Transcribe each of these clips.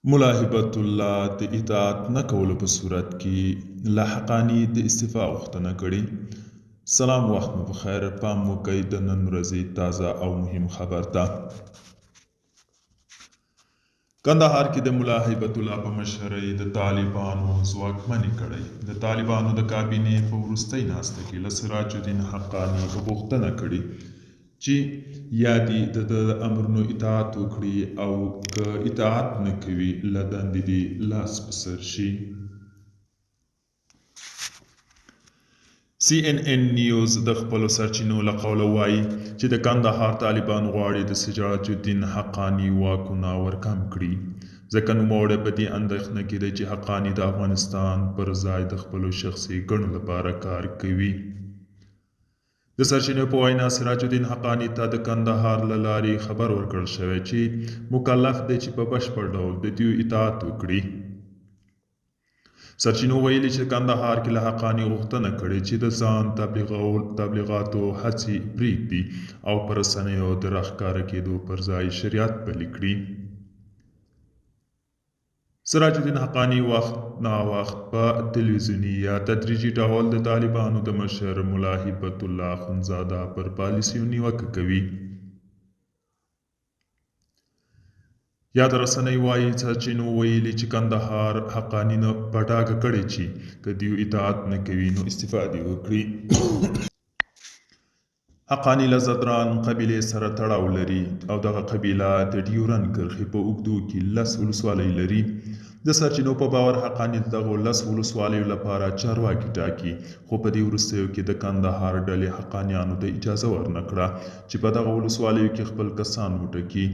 ملا هبت الله د اطاعت نه کولو په صورت کې له حقاني د استعفا غوښتنه کړې. سلام وخت مو په خیر، پام وکړئ د نن ورځې تازه او مهم خبر ته. کندهار کې د ملا هیبت الله په مشرۍ د طالبانو ځواکمنې کړۍ د طالبانو د کابینې په وروستۍ ناسته کې له سراج الدین حقاني غوښتنه کړې چې یا دې د ده د امرونو اطاعت وکړي او که اطاعت نه کوي له دندې دې لاس په سر شي. سي ان ان نیوز د خپلو سرچینو له قوله وايي چې د کندهار طالبان غواړي د سراج الدین حقاني واکونه ورکم کړي، ځکه نوموړی په دې اندېښنه کې دی چې حقاني د افغانستان پر ځای د خپلو شخصي ګڼو لپاره کار کوي. د سرچینو په وینا، سراج الدین حقاني ته د کندهار له لارې خبر ورکړل شوی چې مکلف دی چې په بشپړ ډول د دوی اطاعت وکړي. سرچینو ویلي چې کندهار کې له حقاني غوښتنه کړې چې د ځان تبلیغاتو هڅې پرېږدي او پر رسنیو د راښکاره کېدو پر ځای شریعت پلي کړي. سراج الدین حقاني وخت ناوخت په تلویزیوني یا تدریجي ډول د طالبانو د مشر ملا هبت الله اخندزاده پر پالیسیو نیوکه کوي. یاده رسنۍ وايي، سرچینو ویلي چې کندهار حقاني نه په ډاګه کړې چې که دیو اطاعت نه کوي نو استعفا دې وکړي. حقاني له ځدران قبیلې سره تړاو لري او دغه قبیله د ډیورن کرښې په اوږدو کې لس ولسوالۍ لري. د سرچینو په باور حقاني د دغو لس ولسوالیو لپاره چارواکي ټاکي، خو په دې وروستیو کې د کندهار ډلې حقانیانو ته اجازه ورنه کړه چې په دغو ولسوالیو کې خپل کسان وټکي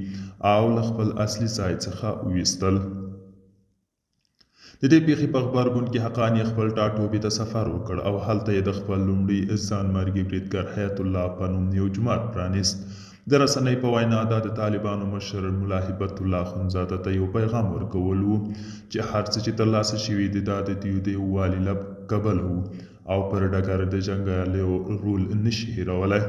او له خپل اصلي ځای څخه وویستل. د دې پېښې په غبرګون کې حقاني خپل ټاټوبي ته سفر وکړ او هلته یې د خپل لومړي ځانمرګي بریدګر حیات الله په نوم یو جومات پرانیست. د رسنۍ په وینا دا د طالبانو مشر ملا هبت الله اخندزاده ته یو پیغام ورکول وو چې هر څه چې ترلاسه شوي دي دا د دوی د یووالي له کبله وو او پر ډګر د جنګیالیو رول نشي هېرولی.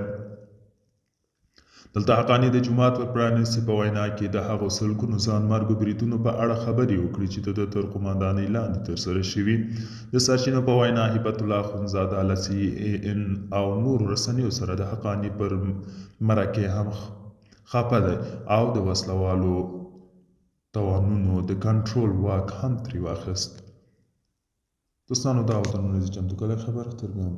دلته حقاني د جومات پر پرانیستې په وینا کې د هغو سلګونو ځانمرګو بریدونو په اړه خبرې وکړې چې د ده تر قوماندانۍ لاندې ترسره شوي. د سرچینو په وینا هبت الله اخندزاده له سي ای ان او نورو رسنیو سره د حقاني پر مرکې هم خپه دی او د وسله والو توانونو د کنټرول واک هم ترې واخیست. دوستانو دا و د نن ورځې چمتو کړی خبر. تر بیا.